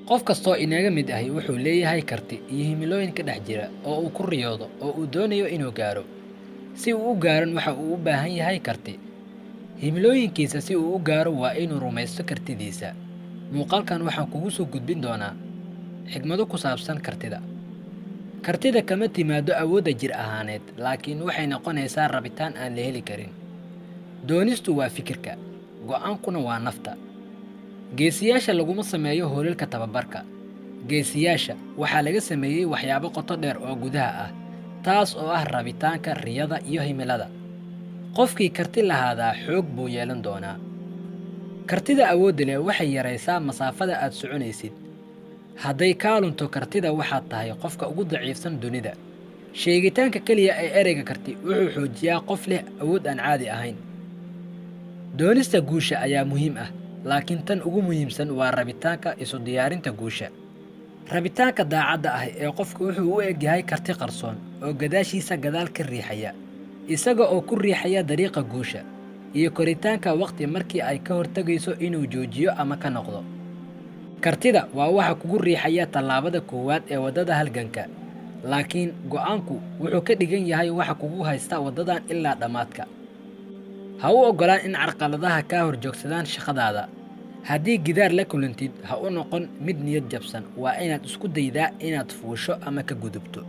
Qof kastoo inaga mid ahi wuxuu leeyahay karti iyo himilooyin ka dhex jira oo uu ku riyoodo oo uu doonayo inuu gaaro. Si uu u gaaron waxa uu u baahan yahay karti. Himilooyinkiisa si uu u gaaro waa inuu rumaysto kartidiisa. Muuqaalkan waxaan kugu soo gudbin doonaa xigmado ku saabsan kartida. Kartida kama timaado awoodda jir ahaaneed, laakiin waxay noqonaysaa rabitaan aan la heli karin. Doonistu waa fikirka, go'aankuna waa nafta. Geesiyaasha laguma sameeyo hoolalka tababarka. Geesiyaasha waxaa laga sameeyey waxyaabo qoto dheer oo gudaha ah, taas oo ah rabitaanka, riyada iyo himilada. Qofkii karti lahaadaa xoog buu yeelan doonaa. Kartida awoodda leh waxay yaraysaa masaafada aad soconaysid. Hadday kaa lunto kartida, waxaad tahay qofka ugu daciifsan dunida. Sheegitaanka keliya ee ereyga karti wuxuu xoojiyaa qof leh awood aan caadi ahayn. Doonista guusha ayaa muhiim ah, laakiin tan ugu muhiimsan waa rabitaanka isu diyaarinta guusha. Rabitaanka daacadda ah ee qofku wuxuu u egyahay karti qarsoon oo gadaashiisa gadaal ka riixaya, isaga oo ku riixaya dariiqa guusha iyo koritaanka waqti markii ay ka hortagayso inuu joojiyo ama ka noqdo. Kartida waa waxa kugu riixaya tallaabada koowaad ee waddada halganka, laakiin go'aanku wuxuu ka dhigan yahay waxa kugu haysta waddadan ilaa dhammaadka. Ha u oggolaan in carqaladaha kaa horjoogsadaan shaqadaada. Haddii gidaar la kulantid, ha u noqon mid niyad jabsan. Waa inaad isku daydaa inaad fuusho ama ka gudubto.